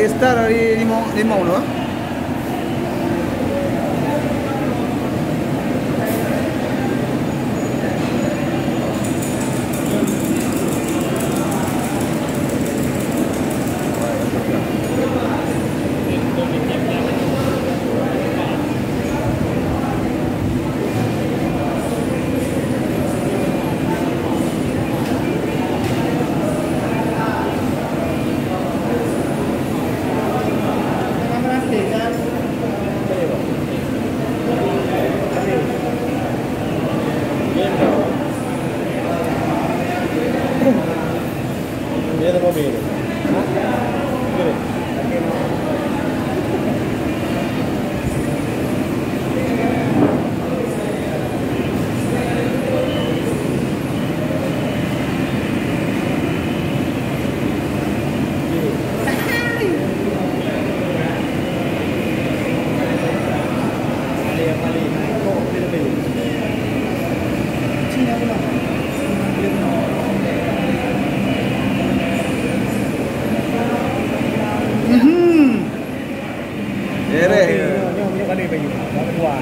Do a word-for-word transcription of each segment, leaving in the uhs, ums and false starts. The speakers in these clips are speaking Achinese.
Star dari limong, limong tu. Mhm. Beres. Okey, nyoe, nyoe, nyoe kali bagi. Nyoe kedua.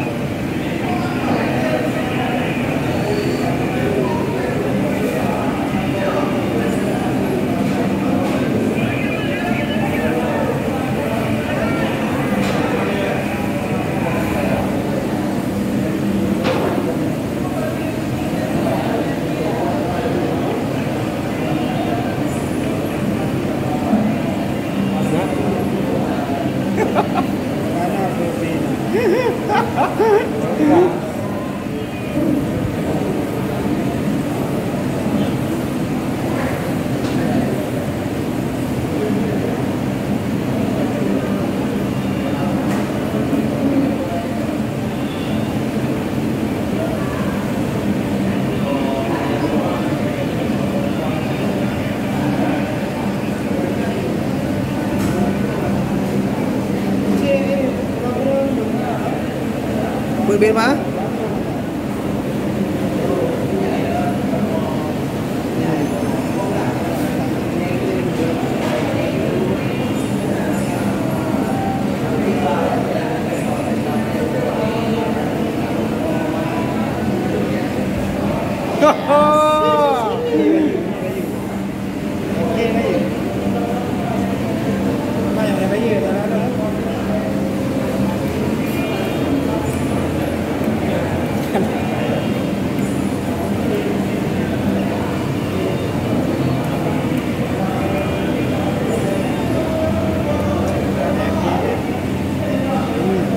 Peuet bit ma?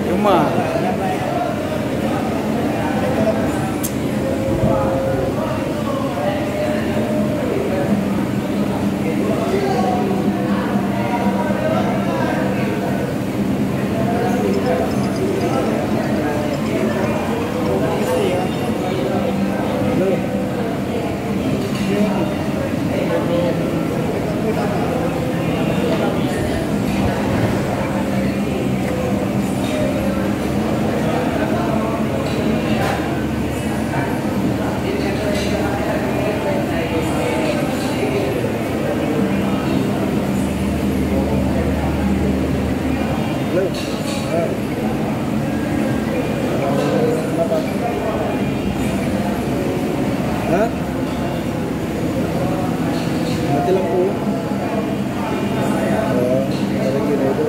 Cuma. Hah? Mati lampu. Oh, ada lagi dah itu.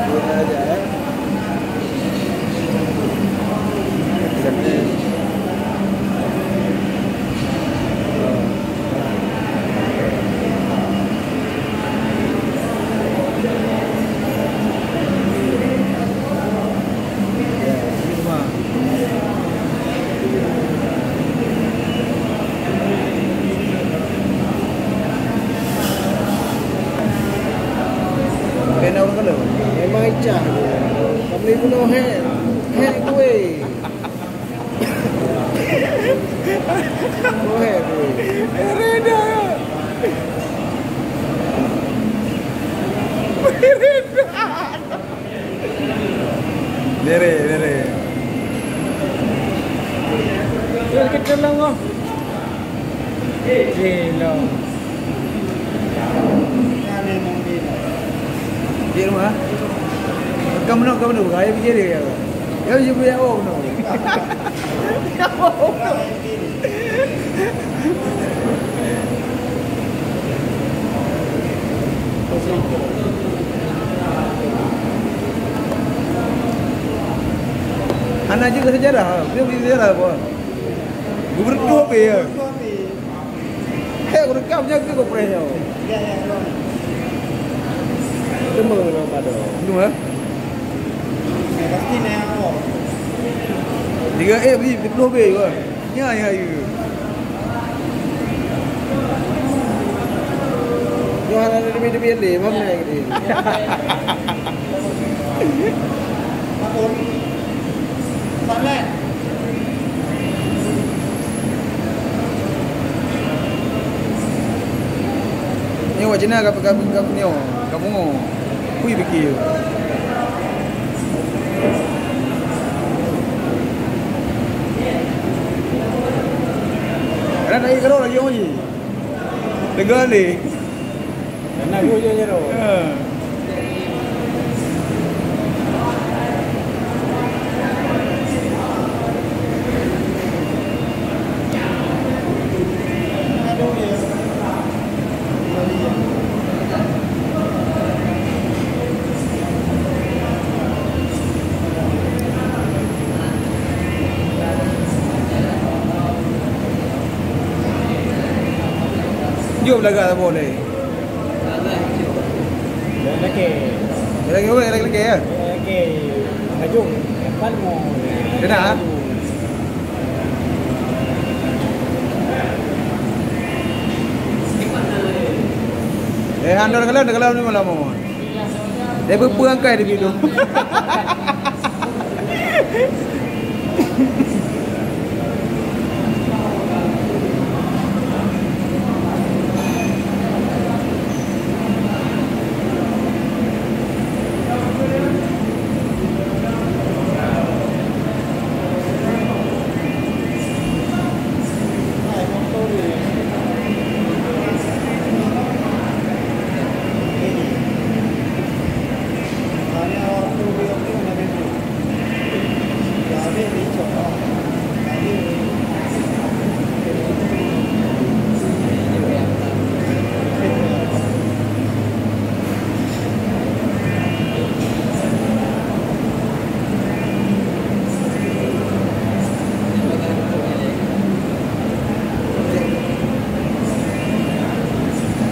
Kita aja, eh. Kena ureueng kena. Memang icah. Kami bunoe hek. Hek kueh. Lere, lere. Terus kita long oh. Eh, long. Ka meunoe, ka meunoe, ka meunoe, ya, ya, ya. Ya, ya, ya, oh, no. Hana jeuet keu seujarah, dia beri seujarah apa? Gubernur tu apa ya? Hek, rekam je ke kau preh nyoe? Teuma nang padong. Teuma? Tiga A beri sepuluh B ke? Ya, ya, ya. Nyoe hana demi-demi lé, bang naik ni. Nyoe wak Cina ka, ka, ka, nyoe, ka pungo. Kui pikir. Karena dari kalau lagi orang ni. Tegal ni. Nak guyur je tu. Ha. Jom lagak saboh lé. Lelaki. Lelaki, lelaki, lelaki, ya? Lelaki. Kajung. Depan mau. Kena, ha? Eh, anda kalau, kalau ni malam mau. Dia berperangkai di situ.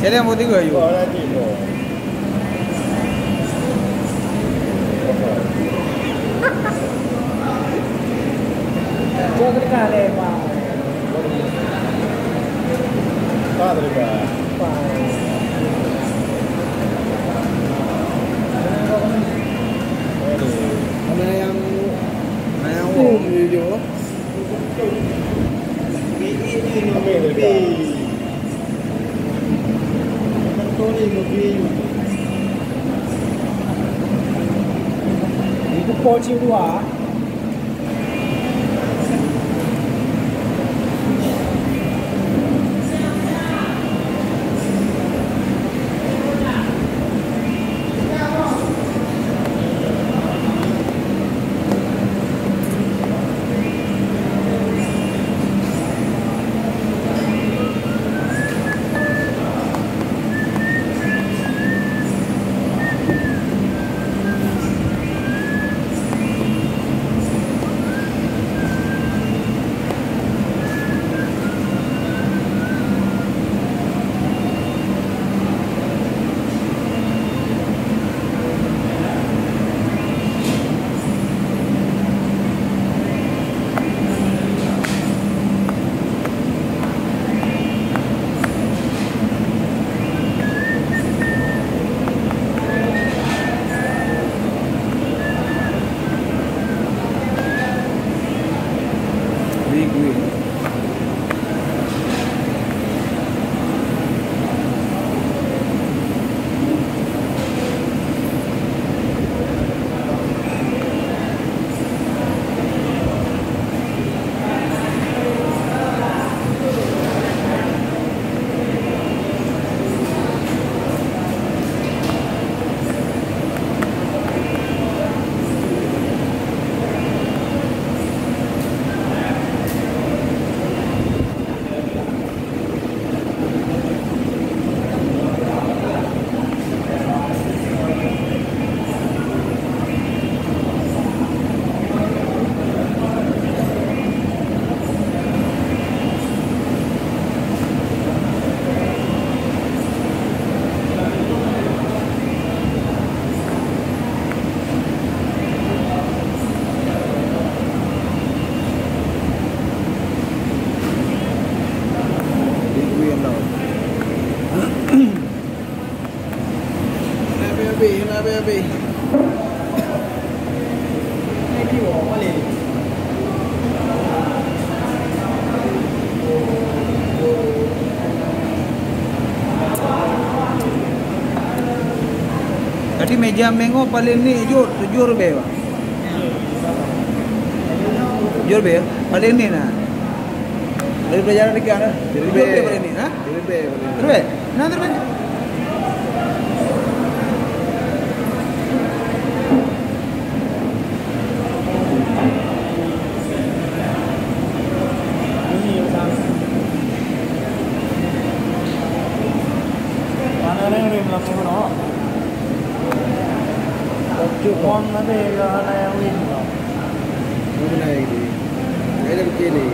Jadi yang penting ayo. Mana yang, mana yang wong ni je? Itu po cik dua. Habéh, keuneuk habéh-habéh. Jadi meja mango paling ni jur, tujoh ribèe, Bang. Tujoh ribèe, ya? Paling ni nah. Dari pelajaran dekat, eh? Tujoh ribèe paling ni, ha? Tujoh ribèe paling ni. Tujoh ribèe? Nah, tujoh ribèe. Mana ada yang rem lam ni, no? Cuma nanti ya, ada yang rem. Mana ini? Ada begini.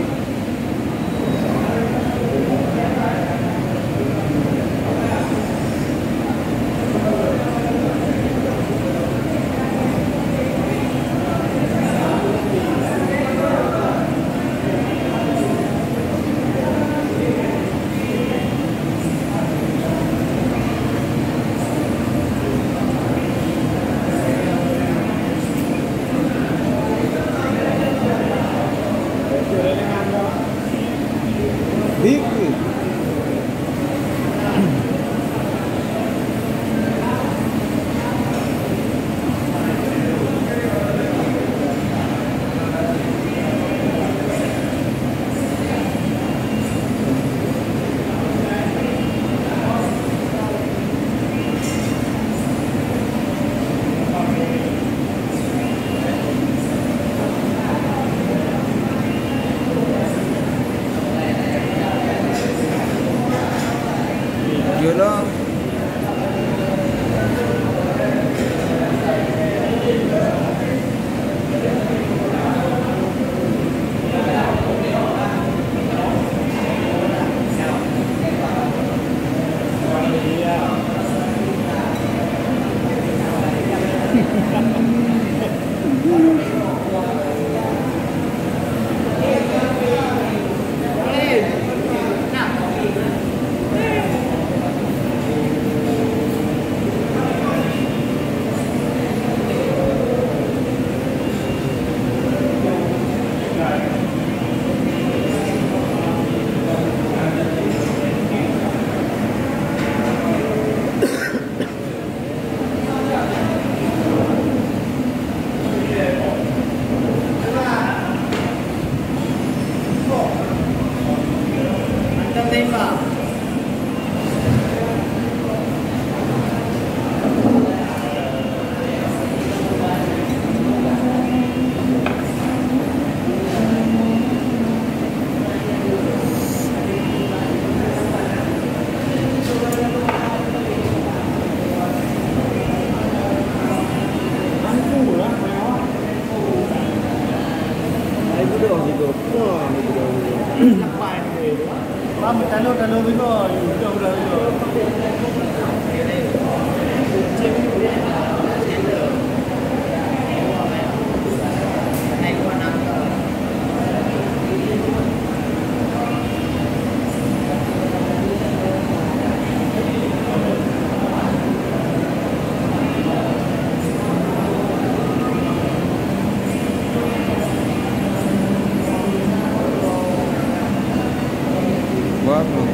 Bagus.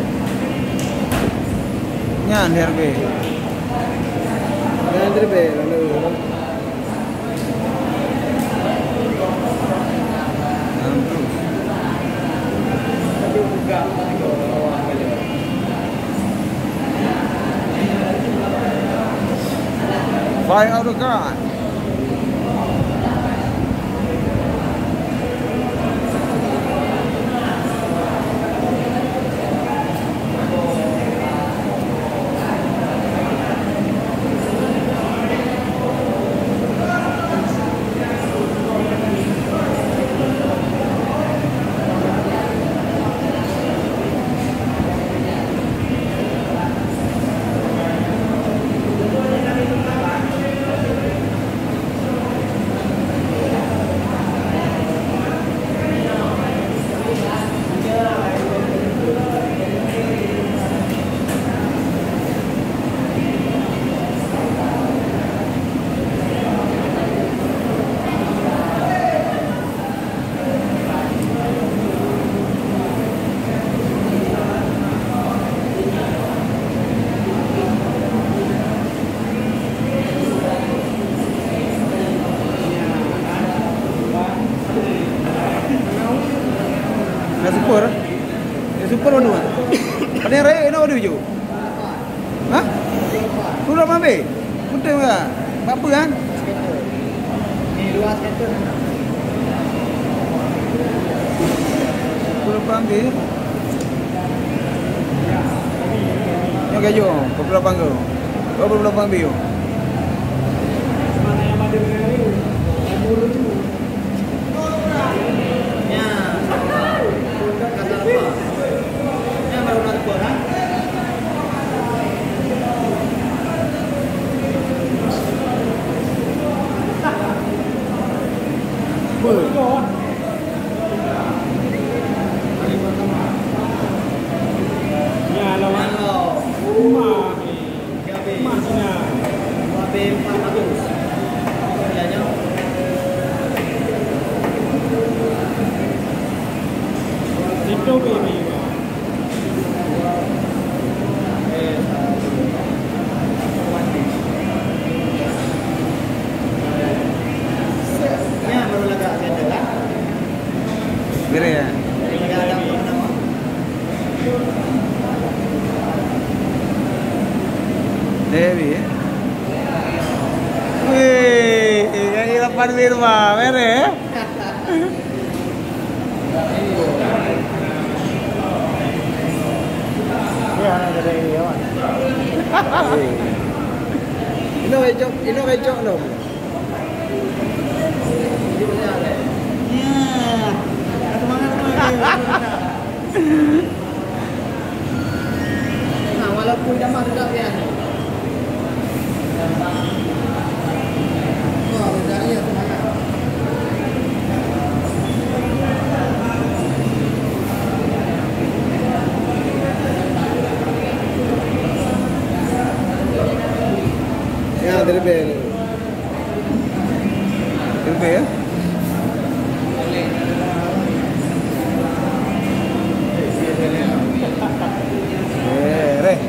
Nyan harga. Nyan harga lalu. Fly out the gun. Beutôi ke? Bak peue, ha? Pukul lapan lebih. Nyoe keujok, pukul lapan ke? Oh, pukul lapan lebih. Ya, lawan. Wah. Masih. Itu baby. Mirip ya? Dewi, eh? Wih, nyang lapan Firma, mere, eh? Ya, anak jadi, ya, Wan. Ino kecok, ino kecok lo. Ya, semangat, semangat. Nah, walaupun jamah tetap ya. Wah, bedanya semangat. Ya, dari bel. Tengok ya. Eh, reh.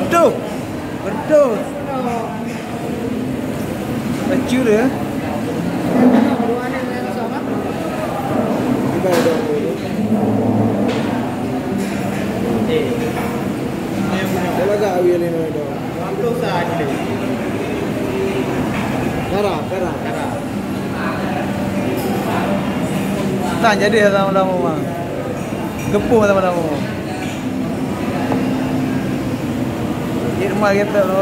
Tuh, betul. Kecil ya. Kita udah. Kalau agak awal ini udah. Karab, karab. Nah, jadi ya sama-sama, Mang. Geupeu sama-sama. Cik Mal kita tu.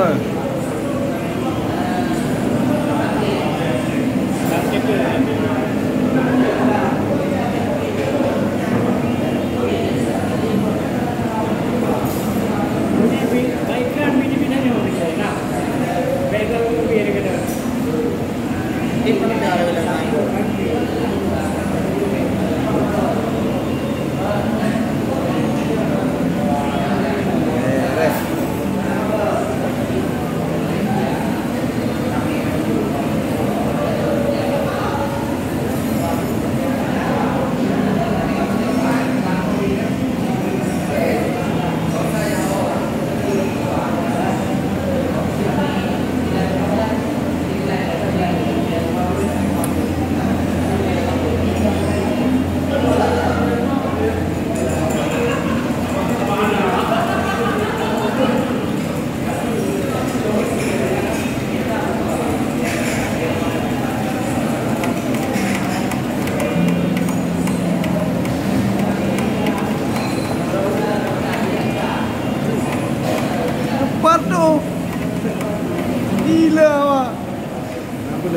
Hei,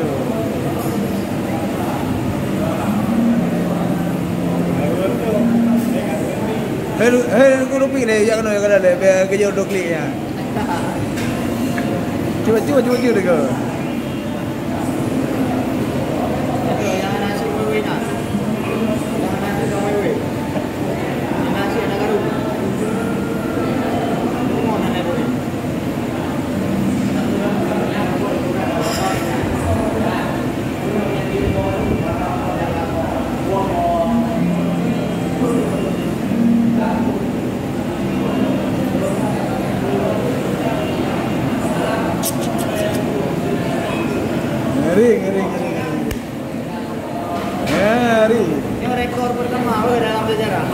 lu-, hei, lu-, lu pik ni, jak kena, jak kena, biar kejut dua klik ya. Cuba, cuba, cuba, cuba deh kau. Ngeri, ngeri, ngeri, ngeri. Ngeri. Nyoe rekor pertama weh dalam sejarah.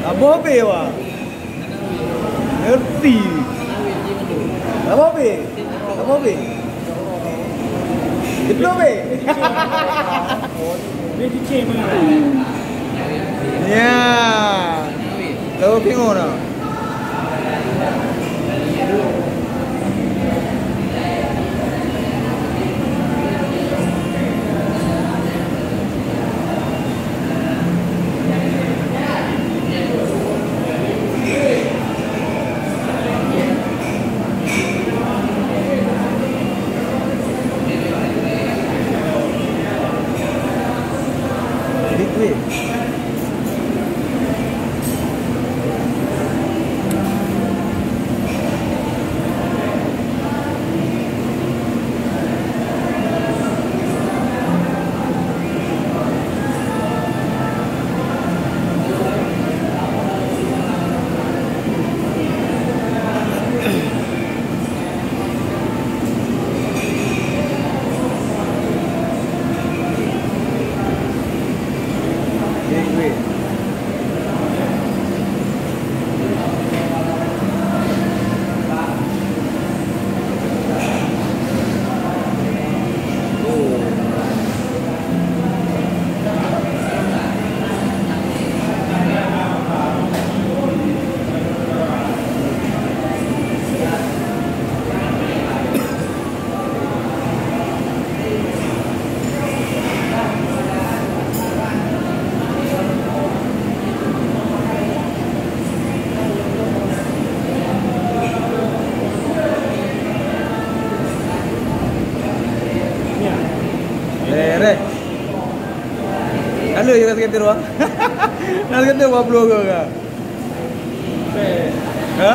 Apa habis, wah? Ngerti. Apa habis? Apa habis? Betul, be? Ya. Tahu tengok dah. Beres. Halo, ya, sekitar dua. Nah, sekitar dua puluh orang. Ha?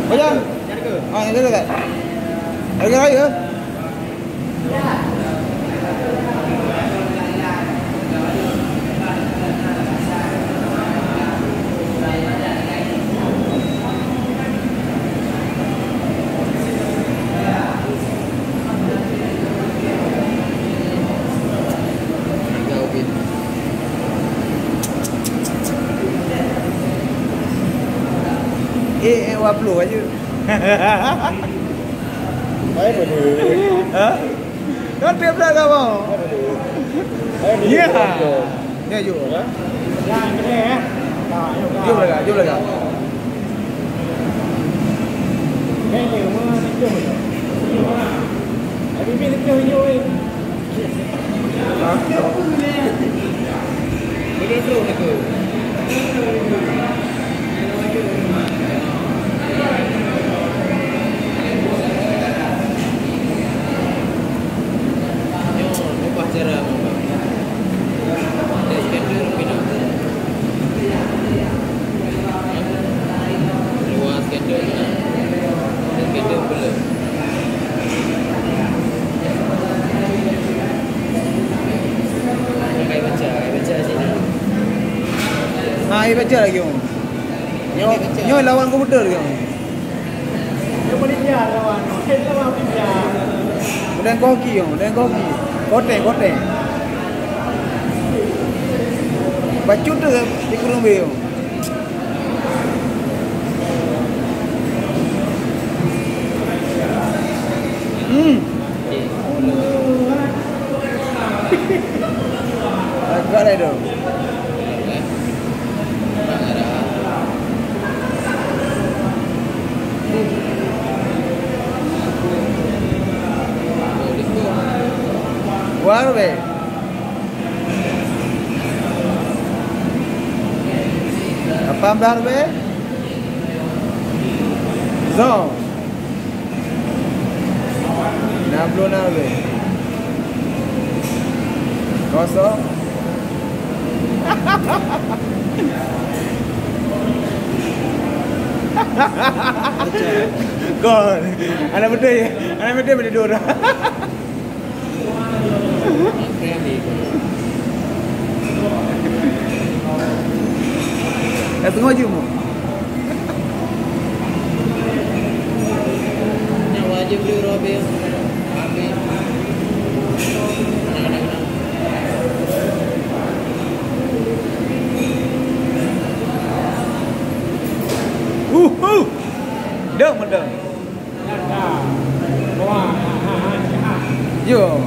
Bajang. Ah, jaga, jaga. Harga raya. Eh, eh, dua puluh aja. Hai, betul. Ha? Kan tiap-tiap dah mau. Hai, betul. Hai, betul. Ya. Ya, yuk. Ya. Jom lagak, jom lagak. Nyoe ubah cara meunan. Ada skandal pinah. Luar skandal. Skandal pula. Kai baca, kai baca sini. Ha, ai baca lagi, oh. Nyoe, nyoe lawan komputer ke? Udeng koki, oh, udeng koki. Kote, kote. Bacut tu di kurung be, oh. Hmm. Agak lah tu. Dua ribèe. Lapan belas ribèe. So. Enam puluh enam ribèe. Kosong. Kon. Anak beutôi, anak beutôi boleh dua orang. Dah tengok je mu. Nyawa je beli robek. Habis. Uh, uh. Dong, dong. Yo.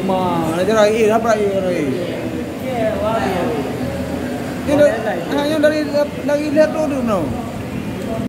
Uma, ada jalan, eh, dapat, eh, jalan, eh. Ini dah, ah, yang dari, dari lihat tu, tu, no.